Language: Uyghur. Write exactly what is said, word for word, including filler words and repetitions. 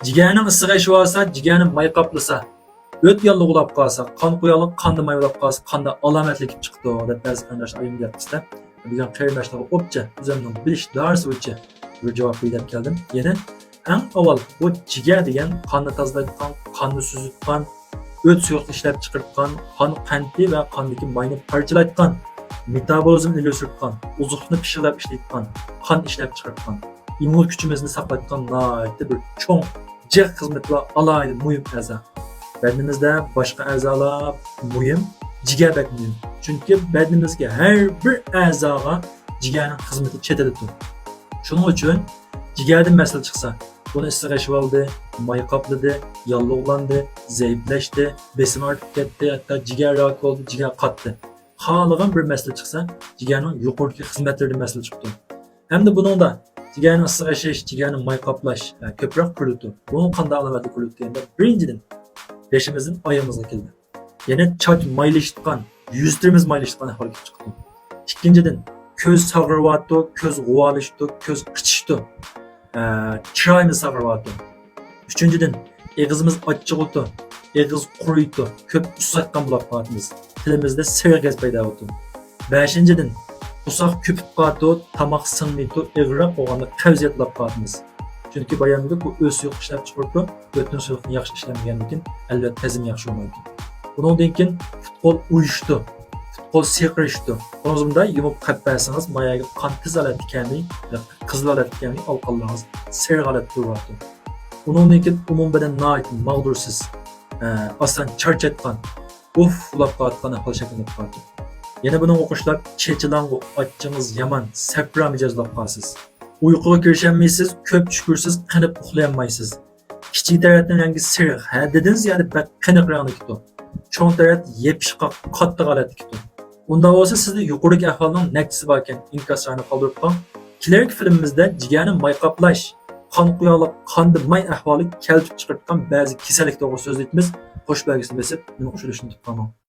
جىگەرنىڭ ئىسسىقى ئېشىۋالسا، جىگەرنى ماي قاپلىسا، ئۆت ياللۇغلاپ قالسا، قان قوياقلىق قاندا ماي بولاپ قالسا، قاندا ئالامەتلىك كېلىپ چىقىدۇ، دەپ بەزى قېرىنداشلار ئايىم گەپ قىلسا، بۈگۈن قېرىنداشلارغا ئوپچە ئۆزۈمنىڭ بىلىش دائىرىسى بويىچە بىر جاۋاب بېرىپ كەلدىم. يەنى ئەڭ ئاۋۋال بۇ جىگەر دېگەن قاننى تازىلايدىغان، قاننى سۈزىدىغان، ئۆت سۇيۇقنى ئىشلەپ چىقىرىدىغان، قان قەنتى ۋە قاندىكى ماينى پارچىلايدىغان، مېتابولىزمنى ئىلگىرى سۈرىدىغان، ئوزۇقلۇقنى پىششىقلاپ ئىشلەيدىغان، قان ئىشلەپ چىقىرىدىغان، ئىممۇن كۈچىمىزنى ساقلايدىغان ناھايىتى بىر چوڭ جىق خىزمىتى بار ئالاھىدە مۇھىم ئەزا. بەدىنىمىزدە باشقا ئەزالار مۇھىم، جىگەر بەك مۇھىم. چۈنكى بەدىنىمىزگە ھەر بىر ئەزاغا جىگەرنىڭ خىزمىتى چېتىلىدۇ. شۇنىڭ ئۈچۈن جىگەردىن مەسىلە چىقسا، بۇنى ئىسسىق ئېشىۋالدى، ماي قاپلىدى، ياللۇغلاندى، زەئىپلەشتى، بېسىمى ئارتىپ كەتتى، ھەتتا جىگەر راكى بولدى، جىگەر قاتتى. خالىغان بىر مەسىلە چىقسا، جىگەرنىڭ يۇقىرىدىكى خىزمەتلىرىدىن مەسىلە چىقىدۇ. ئەمدى بۇنىڭدا جىگەرنىڭ ئىسسىق ئېشىش، جىگەرنى ماي قاپلاش، ھە، كۆپرەك كۆرۈلىدۇ. بۇنىڭ قانداق ئالامەتلىرى كۆرۈلىدۇ دېگەندە، بىرىنچىدىن، بېشىمىزدىن ئايىغىمىزغا كېلىدۇ. يەنى چاچ مايلىشىدىغان، يۈزلىرىمىز مايلىشىدىغان ئەھۋال كېلىپ چىقىدۇ. ئىككىنچىدىن، كۆز ساغىرىۋاتىدۇ، كۆز غۇۋالىشىدۇ، كۆز قىچىشىدۇ. ئە، چىرايىمىز ساغىرىۋاتىدۇ. ئۈچىنچىدىن، ئېغىزىمىز ئاچچىقىدۇ، ئېغىز قۇرۇيدۇ، كۆپ ئۇسسايتقان بولاپ قالاتىمىز. تىلىمىزدا سېرىق گەز پەيدا بولىدۇ. بەشىنچىدىن، قورساق كۆپۈپ قالىدۇ، تاماق سىڭمەيدۇ، ئېغىرراق بولغاندا قەۋزىيەت بولاپ قالاتىمىز. چۈنكى بايام دېدۇق، بۇ ئۆت سۇيۇق ئىشلەپ چىقىرىدۇ، ئۆتنىڭ سۇيۇقىنى ياخشى ئىشلەنمىگەندىن كېيىن، ئەلۋەتتە، ھەزىم ياخشى بولمايدۇ. بۇنىڭدىن كېيىن پۇت-قول ئۇيۇشتۇ، پۇت-قول سىرقىرىشتۇ. بۇنىڭ ئۈستىدە يۇمۇپ قەپ بەرسىڭىز، ماياگە قان تېز ھالەتتە كەلمەي، قىزىل ھالەتتە كەلمەي، ئالقانلىرىڭىز سېرىق ھالەتتە تۇرۇۋاتىدۇ. ئۇنىڭدىن كېيىن ئومۇمىي بەدەن ناھايىتى ماغدۇرسىز، ئە، ئاسان چارچايدىغان، ئۇف بولاپ قالىدىغان ئەھۋال شەكىللىنىپ قالىدۇ. يەنە بۇنىڭغا ئوخشاشلا چېچىلاڭغۇ، ئاچچىقىڭىز يامان، سەپرا مىجەز بولاپ قالىسىز. ئۇيقۇغا كىرىشەلمەيسىز، كۆپ چۈش كۆرىسىز، قېنىپ ئۇخلىيالمايسىز. كىچىك تەرەتنىڭ رەڭگى سېرىق، ھەددىدىن زىيادە بەك قېنىق رەڭدە كېتىدۇ. چوڭ تەرەت يېپىشقاق، قاتتىق ھالەتتە كېتىدۇ. ئۇنداق بولسا سىزدە يۇقىرىدىكى ئەھۋالنىڭ نەچچىسى باركەن، ئىنكاسلارنى قالدۇرۇپ قويۇڭ. كېلەركى فىلىمىمىزدە جىگەرنى ماي قاپلاش، قان قوياقلىق، قاندا ماي ئەھۋالى كەلتۈرۈپ چىقىرىدىغان بەزى كېسەللىك توغرىسىدا سۆزلىتىمىز. قوش بەلگىسىنى بېسىپ، مېنىڭ ئۇچرىشىشنى كۈتۈپ قالماڭ.